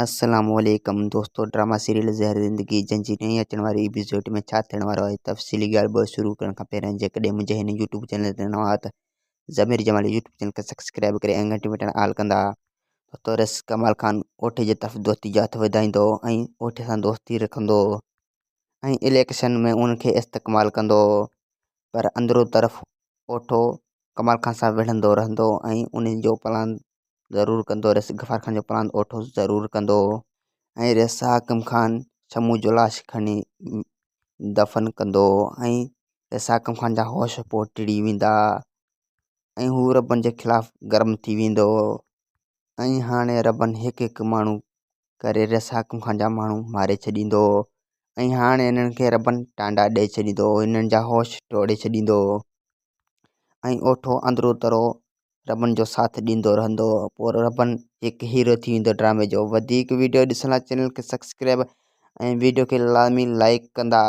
السلام عليڪم دوستو ڊراما سيريل زهر زندگي جنهن جي نئين اچڻ واري ايپيسوڊ ۾ ڇا ٿيڻ وارو آهي تفصيلي ڳالهه ٻولهه شروع ڪرڻ کان پهريان جيڪڏهن منهنجي هن يوٽيوب چينل تي نوان آهيو ته ضمير جمالي يوٽيوب چينل کي سبسڪرائب ڪري ۽ گهنٽي بٽڻ آل ڪندا. دوستو رئيس ڪمال خان اوٺي جي طرف دوستي جو هٿ وڌائيندو ۽ اوٺي سان دوستي رکندو ۽ اليڪشن ۾ ان کي استعمال ڪندو پر اندرون طرف اوٺو ڪمال خان سان وڙهندو رهندو ۽ ان جو پلان ضرور ڪندو ريس غفار خان جو پلاند اوٺو ضرور ڪندو ۽ ريس حاڪم خان شمو جو لاش کڻي دفن ڪندو ۽ ريس حاڪم خان جا هوش پوء ٽڙي ويندا ۽ هو ربن جي خلاف گرم ٿي ويندو ۽ هاڻي ربن هڪ هڪ ماڻهو ڪري ريس حاڪم خان جا ماڻهو ماري ڇڏيندو ۽ هاڻي انهن کي ربن ٽانڊا ڏئي ڇڏيندو انهن جا هوش ٽوڙي ڇڏيندو ۽ اوٺو اندرو ترو ربن جو ساٿ ڏيندو رهندو پوء ربن هڪ هيرو ٿي ويندو ڊرامي جو وڌيڪ ويڊيو ڏسڻ لاء چينل کي سبسڪرائب ۽ ويڊيو کي لازمي لائڪ ڪندا.